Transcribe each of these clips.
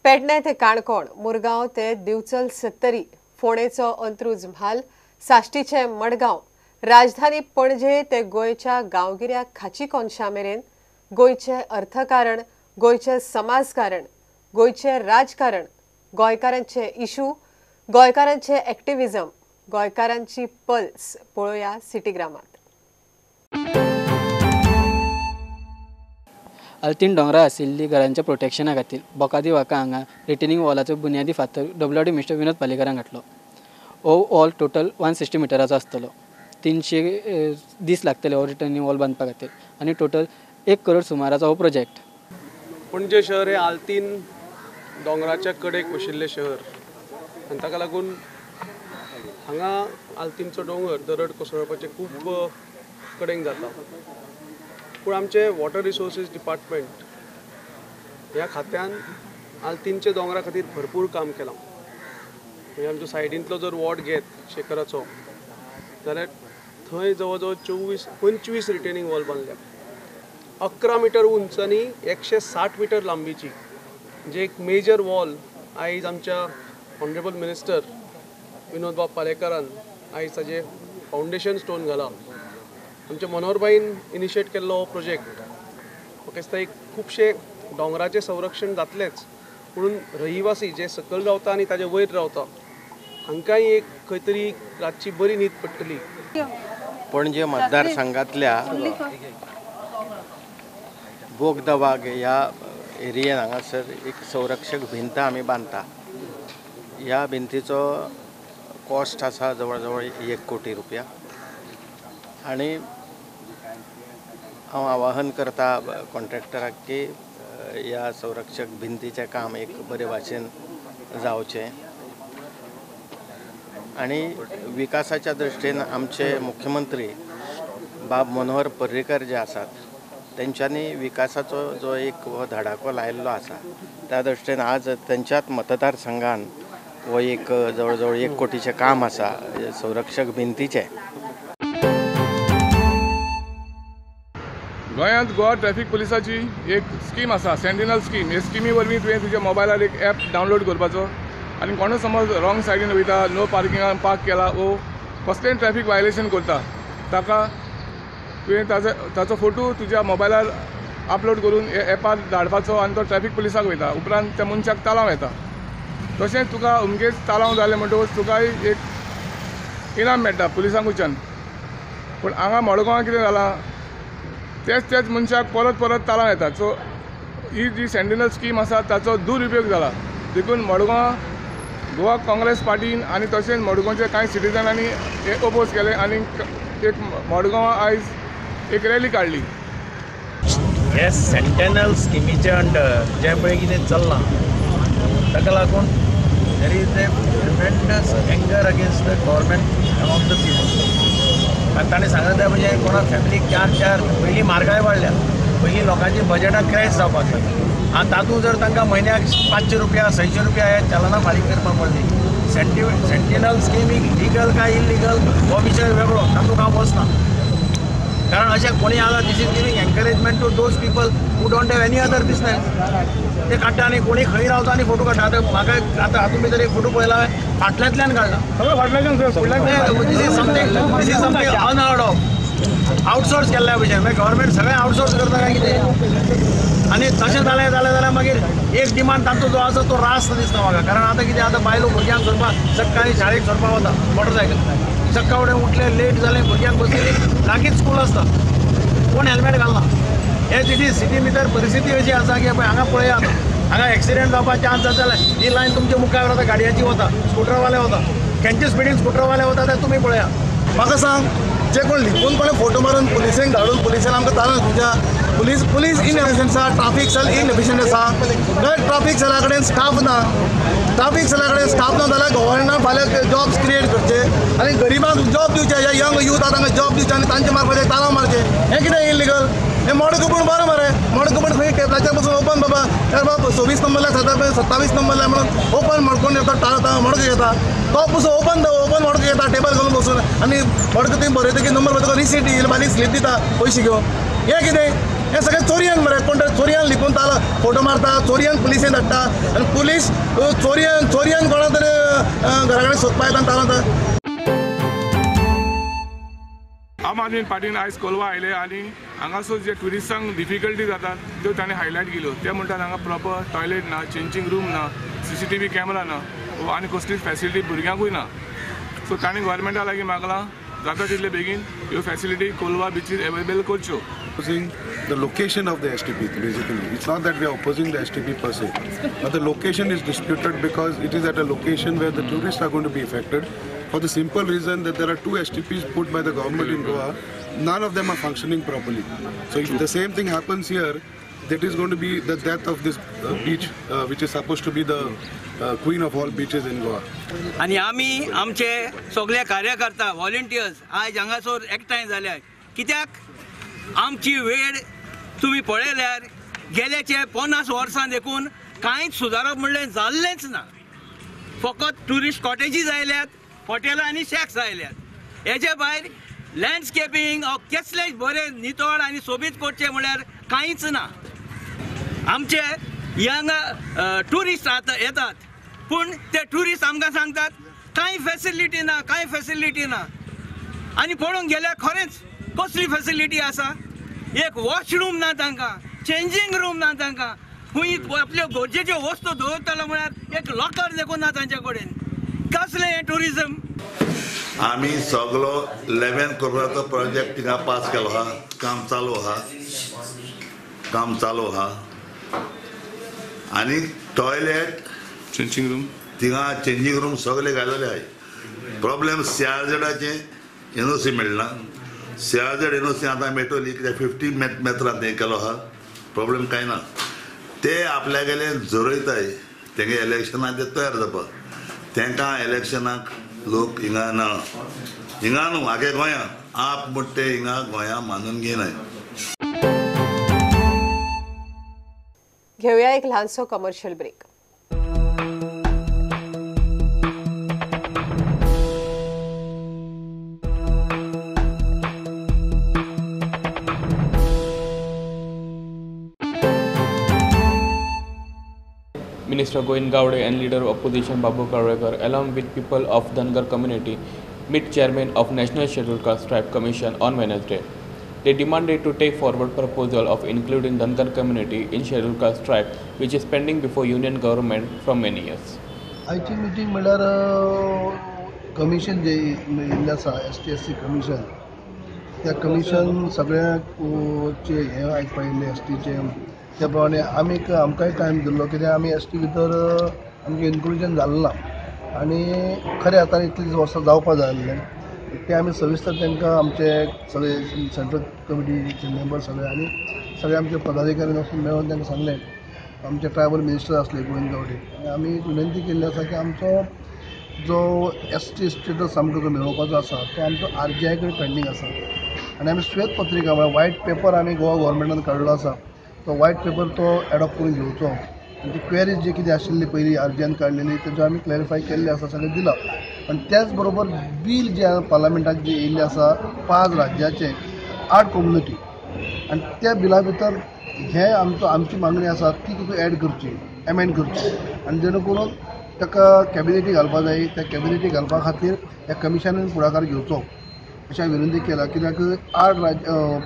पेडणे ते काणकोण, मुरगांव ते दिवचल सत्तरी, फोंडेचो अंत्रुज म्हाल, साश्टीचे मडगांव, राजधानी पणजे ते गोंयच्या गांवगिऱ्या खाची कोनशा मेरेन गोंयचें अर्थकारण, गोंयचें समाजकारण, गोंयचें राजकारण, गोंयकारांचे इशू, गोंयकारांचे एक्टिविजम, गोंयकारांची पल्स पळोवया सिटीग्रामात। आल्तीन दोंगरा आशिल्ली घरांच्या प्रोटेक्शना खातीर बोकादी वाका हांगा रिटेनिंग वॉलाचो बुन्यादी फातर डब्ल्यू डी मिस्टर विनोद पालेकरान घातलो। हो वॉल टोटल 160 मिटराचो आसतलो। 300 दीस लागतले हो रिटर्निंग वॉल बांदपा खातीर आनी टोटल 1 करोड सुमाराचो हो प्रोजेक्ट। पणजे शहर हे आल्तीन दोंगराच्या कडेक वशिल्लें शहर आनी ताका लागून हांगा आल्तीनचो दोंगर दरड कोसळपाचें खूब कडेन जाता। पूण आमचे वॉटर रिसोर्सीस डिपार्टमेंट ह्या खात्यान आल्तीनच्या दोंगरा खातीर भरपूर काम केलां। म्हणजे आमचो सायडींतलो जर वॉर्ड घेत शेखराचो जाल्यार थंय जवळ जवळ 24-25 रिटेनिंग वॉल बांदल्या। 11 मिटर उंच आनी 160 मिटर लांबीची म्हणजे एक मेजर वॉल आयज आमच्या ऑनरेबल मिनिस्टर विनोद बाब पालेकरान आयज ताजें फावंडेशन स्टोन घाला। आमच्या मनोहरबाईन इनिशिएट केल्लो हो प्रोजेक्ट म्हाका दिसता एक खुबशे दोंगराचें संरक्षण जातलेंच, पूण रहिवासी जे सकयल रावता आनी ताजे वयर रावता हांकांय एक खंय तरी रातची बरी न्हीद पडटली। पणजे मतदारसंघातल्या बोगदवाग ह्या एरियेन हांगासर एक संरक्षक भिंत आमी बांदता। ह्या भिंतीचो कॉस्ट आसा जवळ जवळ 1 कोटी रुपया आनी हांव आवाहन करता कॉन्ट्रॅक्टराक की ह्या संरक्षक भिंतीचें काम एक बरे भाशेन जावचें आनी विकासाच्या दृश्टीन आमचे मुख्यमंत्री बाब मनोहर पर्रीकर जे आसात तेंच्यांनी विकासाचो जो एक हो धडाको लायिल्लो आसा त्या दृश्टीन आज तेंच्याच मतदारसंघान हो एक जवळ जवळ 1 कोटीचें काम आसा संरक्षक भिंतीचें। गोंयांत गोवा ट्रॅफिक पुलिसाची एक स्कीम आसा, सेंटिनल स्कीम। हे स्किमी वरवीं तुवें तुज्या मोबायलार एक एप डावनलोड करपाचो आनी कोणूय समज रॉंग सायडीन वयता, नो पार्किंगान पार्क केला वो कसलेंय ट्रॅफिक वायलेशन करता ताका तुवें ताचो फोटो तुज्या मोबायलार अपलोड करून एपार धाडपाचो आनी तो ट्रॅफिक पुलिसाक वयता। उपरांत त्या मनशाक तालांव येता। तशेंच तुका अमकेच तालांव जालें म्हणटकूच तुकाय एक इनाम मेळटा पुलिसांकडच्यान। पूण हांगा मडगांवां कितें जालां, तेच तेच मनशाक परत परत तालांव येतात। सो ही जी सेंटिनल स्कीम आसा ताचो दुरुपयोग जाला। देखून मडगांव गोवा काँग्रेस पार्टीन आनी तशेंच मडगांवचे कांय सिटीजनांनी हे ओपोज केले आनी एक मडगांव आयज एक रॅली काडली। हे सेंटेनल स्किमीचे अंडर जें पळय कितें चल्लां ताका लागून there is a tremendous anger against the government among the people. आनी ताणें सांगला तें म्हणजे कोणा फॅमिलीक 4-4 पयलीं म्हारगाय वाडल्या, पयलीं लोकांची बजेटां क्रॅश जावपाक लागली आनी तातूंत जर तांकां म्हयन्याक 500 रुपया 600 रुपया हे चलनां फारीक करपाक पडली। सेंटिनल स्कीम लिगल काय इलिगल हो विशय वेगळो, तातूंत हांव वचना, कारण अशें कोणी आसा this is giving encouragement to those people who don't have any other business. ते काडटा आनी कोणी खंय रावता आनी फोटो काडटा। आतां म्हाका आतां हातूंत भितर एक फोटो पळयला हांवें, फाटल्यांतल्यान काडला। This is something unheard of. Outsource केल्ल्या भशेन मागीर गव्हर्मेंट सगळें आउटसोर्स करता काय कितें? आनी तशें जालें जालें जाल्यार मागीर एक डिमांड तांचो जो आसा तो रास्त दिसता म्हाका। कारण आतां कितें आतां बायलो भुरग्यांक सोडपाक सकाळीं शाळेक सोडपाक वता मोटरसायकल, सकाळ फुडें उठले लेट जालें भुरग्यांक बसयली, लागींच स्कूल आसता, कोण हेल्मेट घालना। हे सिटी सिटी भितर परिस्थिती अशी आसा की पळय हांगा पळया आतां हांगा एक्सिडेंट जावपाक चान्स आसा जाल्यार ही लायन तुमच्या मुखार आतां गाडयांची वता, स्कुटरवाले वता, केंचे स्पिडीन स्कुटरवाले वता ते तुमी पळया। म्हाका सांग, जे कोण लिपून कोणें फोटो मारून पुलिसेक धाडून पुलिसेन आमकां तालांव तुमच्या पुलीस पुलीस इनएफिशियंट आसा, ट्राफीक सेल इनएफिशियंट आसा, ट्राफीक सेला कडेन स्टाफ ना, ट्राफीक सेला कडेन स्टाफ ना जाल्यार गव्हर्नमेंटान फाल्यां जॉब्स क्रिएट करचे आनी गरिबांक जॉब दिवचे, ह्या यंग यूथ आसा तांकां जॉब दिवचे आनी तांचे मार्फत तालांव मारचे। हें कितें इलिगल? हें मडगांव पूण बरें मरे, मडगांव पूण खंय टेबलाचेर बसून ओपन बाबा बाबा 26 नंबरला 27 नंबरला म्हणून ओपन मडकोण येता, मडगांव येता तो पसून ओपन ओपन मडगांव येता टेबल घालून बसून आनी मडगांव थंय बरयतकीर नंबर बरयतकच रिसीट येयली बारीक स्लीप दिता पयशे घेवन। हें कितें? हें सगळें चोरयान मरे, कोण तरी चोरयान लिपून फोटो मारता, चोरयेन पुलिसेन धाडटा आनी पुलीस चोरयेन चोरयेन कोणा तरी घरा कडेन सोदपा येता आनी ताणो. आम आदमी पार्टीन आयज कोलवा आयले आनी हांगासर जे ट्युरिस्टांक डिफिकल्टी जातात त्यो ताणें हायलायट केल्यो. ते म्हणटात हांगा प्रॉपर टॉयलेट ना, चेंजींग रूम ना, CCTV camera ना आनी कसलीच फॅसिलिटी भुरग्यांकूय ना. सो ताणें गव्हर्मेंटा लागीं मागलां जाता तितले बेगीन ह्यो फॅसिलिटी कोलवा बिचीर एवेलेबल करच्यो. Opposing the location of the STP basically. It's not that we are opposing the STP per se, but the location is disputed because it is at a location where the tourists are going to be affected for the simple reason that there are 2 STPs put by the government in Goa. None of them are functioning properly. So if the same thing happens here, that is going to be the death of this beach, which is supposed to be the queen of all beaches in Goa. आनी आमी आमचे सगळे कार्यकर्ता volunteers आयज हांगासर एकठांय जाल्या कित्याक आमची वेळ तुमी पळयल्यार गेल्याचे 50 वर्सां देखून कांयच सुदारप म्हणलें जाल्लेंच ना. फकत ट्युरिस्ट कॉटेजीस आयल्यात, हॉटेलां आनी शॅक्स आयल्यात. हेजे भायर लँडस्केपींग कसलेंच बरें नितळ आनी सोबीत करचें म्हणल्यार कांयच ना. आमचे यंग ट्युरिस्ट आतां येतात पूण ते ट्युरिस्ट आमकां सांगतात कांय फॅसिलिटी ना, कांय फॅसिलिटी ना. आनी पळोवंक गेल्यार खरेंच कसली फॅसिलिटी आसा? एक वॉशरूम ना तांकां, चेंजींग रूम ना तांकां, खंय आपल्यो गरजेच्यो वस्तू दवरतलो म्हळ्यार एक लॉकर देखून ना तांचे कडेन. कसलें हें ट्युरिजम? आमी सगलो 11 करोडाचो प्रोजेक्ट थिंगा पास केलो आहा, काम चालू आहा, काम चालू आहा. आनी टॉयलेट, चेंजींग रूम, थिंगा चेंजींग रूम सगळे घातलेले आहाय. प्रॉब्लेम CRZाचें NOC मेळना. CRZ NOC आतां मेळटली कित्याक 50 मेत्रांत हें केलो आहा. प्रॉब्लेम कांय ना. ते आपल्यागेले झरयताय तेंगे इलेक्शनाक ते तयार जावपाक. तेंकां इलेक्शनाक लोक हिंगा ना, हिंगा न्हू आगे गोंया आप म्हणटा ते हिंगा गोंया मानून घेनाय. घेऊया एक ल्हानसो commercial break. Minister Govind Gaude and Leader of Opposition Babu Karwekar, along with people of Dhangar community, meet Chairman of National Scheduled Caste Tribe Commission on Wednesday. They demanded to take forward proposal of including Dhangar community in Scheduled Caste Tribe, which is pending before Union government from many years. आयची meeting म्हणल्यार commission जे येयल्लें आसा ST SC commission, त्या commission सगळ्यांचे हें आयकपा येयल्लें एसटीचें. त्या प्रमाणे आमी आमकांय टायम दिल्लो कित्याक आमी एसटी भितर आमचें इन्क्लुजन जालें ना आनी खरें आतां इतलीं वर्सां जावपा जाय आसलें. तें आमी सविस्तर तांकां आमचे सगळे सेंट्रल कमिटीचे मेंबर सगळे आनी सगळे आमचे पदाधिकारी वचून मेळून तांकां सांगलें. आमचे ट्रायबल मिनिस्टर आसले गोविंद गावडे आनी आमी विनंती केल्ली आसा की आमचो जो एसटी स्टेटस आमकां जो मेळोवपाचो आसा तो आमचो RGI कडेन पेंडींग आसा आनी आमी श्वेत पत्रिका म्हळ्यार व्हायट पेपर आमी गोवा गव्हर्मेंटान काडलो आसा. तो व्हायट पेपर तो एडॉप्ट करून घेवचो आनी ती क्वेरीज जी कितें आशिल्ली पयलीं RGIन काडलेली तेजो आमी क्लॅरिफाय केल्ले आसा, सगळें दिलां. आनी त्याच बरोबर बील जें पार्लमेंटाक जें येयल्लें आसा 5 राज्याचें 8 कम्युनिटी आनी त्या बिला भितर हें आमचो आमची मागणी आसा ती तुका एड करची, एमेंड करची आनी जेणे करून ताका कॅबिनेटी घालपा जाय. त्या कॅबिनेटी घालपा खातीर ह्या कमिशनान फुडाकार घेवचो अशें हांवें विनंती केला. कित्याक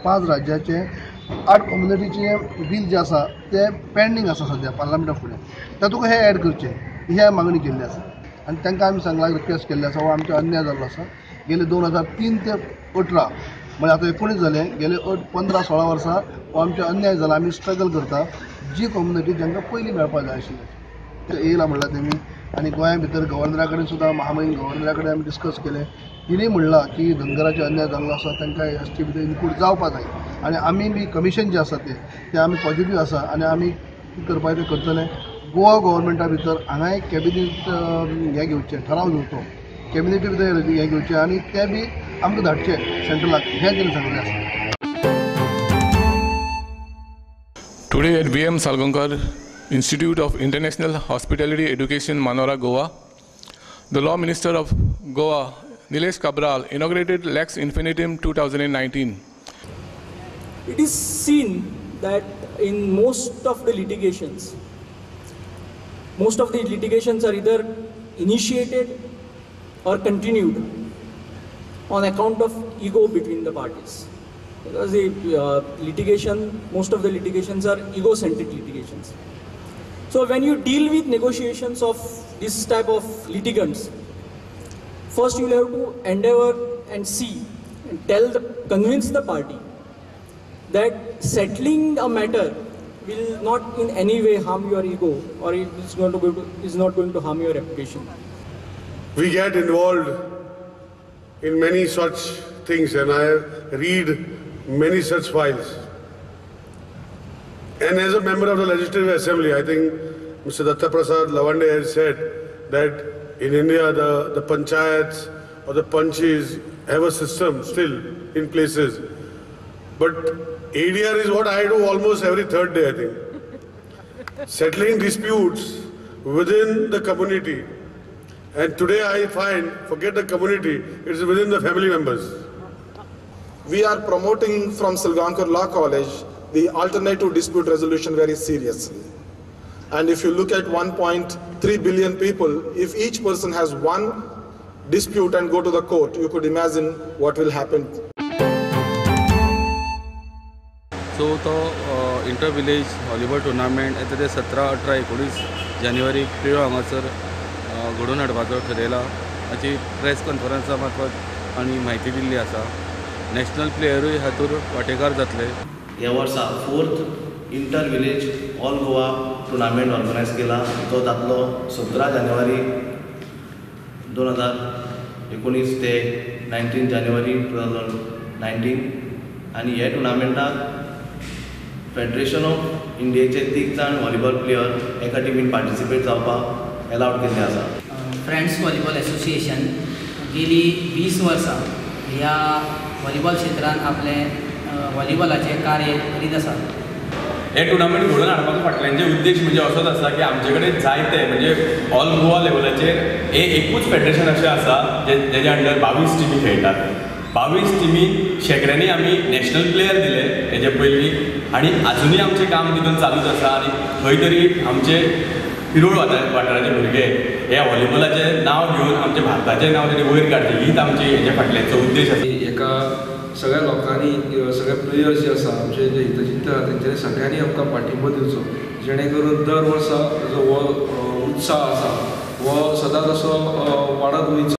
5 राज्याचें 8 कम्युनिटीचें बील जें आसा तें पेंडींग आसा सद्या पार्लमेंटा फुडें, तातूंत हें एड करचें ही हांवें मागणी केल्ली आसा. आनी तांकां आमी सांगलां, रिक्वेस्ट केल्ली आसा हो आमचो अन्याय जाल्लो आसा. गेले 2003 ते 18 म्हळ्यार आतां 19 जालें, गेले 15-16 वर्सां हो आमचो अन्याय जाला. आमी स्ट्रगल करता जी कम्युनिटी जांकां पयलीं मेळपा जाय आशिल्लें तें येयलां म्हणलां तेमी. आनी गोंया भितर गव्हर्नरा कडेन सुद्दां, महामहीम गव्हर्नरा कडेन आमी डिस्कस केलें. तिणें म्हणलां की धनगराचो अन्याय जाल्लो आसा, तांकां एसटी भितर इन्क्लूड जावपा जाय आनी आमी बी कमिशन जें आसा तें आमी पॉजिटीव आसा आनी आमी करपाचें तें करतले. गोवा गव्हर्मेंटा भितर हांगाय कॅबिनेट हें घेवचें, ठराव घेवचो, कॅबिनेटी भितर हें घेवचें आनी तें बी आमकां धाडचें सेंट्रलाक, हें तेणें सांगलें आसा. Today at VM Salgaonkar Institute of International Hospitality Education, Manora, Goa, the Law Minister of Goa, Nilesh Cabral, inaugurated Lex Infinitum 2019. It is seen that in most of the litigations, most of the litigations are either initiated or continued on account of ego between the parties. Because the litigation, most of the litigations are egocentric litigations. So when you deal with negotiations of this type of litigants, first you will have to endeavor and see and tell the, convince the party that settling a matter will not in any way harm your ego, or it is not going to, is not going to harm your reputation. We get involved in many such things, and I read many such files. And as a member of the Legislative Assembly, I think Mr. Datta Prasad Lavande has said that in India the panchayats or the panchis have a system still in places. But ADR is what I do almost every third day, I think. Settling disputes within the community. And today I find, forget the community, it's within the family members. We are promoting from Salgaonkar Law College the alternative dispute resolution very seriously. And if you look at 1.3 billion people, if each person has one dispute and go to the court, you could imagine what will happen. So तो inter village volleyball tournament येता ते 17, 18, 19 जानेवारी प्रियो हांगासर घडोवन हाडपाचो ठरयला. हाची press कॉन्फरन्सा मार्फत आनी म्हायती दिल्ली आसा. नॅशनल प्लेयरूय हातूंत वांटेकार जातले. ह्या वर्सा 4th inter village all Goa tournament organise केला. तो जातलो 17 जानेवारी 2019 ते 19 जानेवारी 2019. आनी हे टुर्नामेंटाक फेडरेशन ऑफ इंडियेचे 3 जाण व्हॉलीबॉल प्लेयर एका टिमीन पार्टिसिपेट जावपाक एलावड केल्ले आसा. फ्रेंड्स व्हॉलीबॉल एसोसिएशन गेली 20 वर्सां ह्या व्हॉलीबॉल क्षेत्रांत आपलें व्हॉलीबॉलाचें कार्य करीत आसा. हे टुर्नामेंट घडोवन हाडपाचो फाटल्यान उद्देश म्हणजे असोच आसा की आमचे कडेन जायते म्हणजे ऑल गोवा लेवलाचेर हे एकूच फेडरेशन अशें आसा जेच्या अंडर 22 टिमी खेळटात. 22 टिमी शेंकड्यांनी आमी नॅशनल प्लेयर दिले हेजे पयलीं आनी आजुनूय आमचें काम तितून चालूच आसा. आनी खंय तरी आमचे पिरोळ वाठाराचे भुरगे हे व्हॉलीबॉलाचें नांव घेवन आमच्या भारताचें नांव तेणी वयर काडचें हीच आमची हेजे फाटल्याचो उद्देश आसा. एका सगळ्या लोकांनी सगळे प्लेयर्स जे आसा आमचे जे हितचिंतक आसा तेंच्यांनी सगळ्यांनी आमकां पाठिंबो दिवचो जेणे करून दर वर्सा जो हो उत्साह आसा हो सदांच असो वाडत वयचो.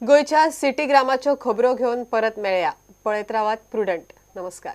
गोंयच्या सिटी ग्रामाच्यो खबरो घेवन परत मेळया. पळयत रावात प्रुडंट. नमस्कार.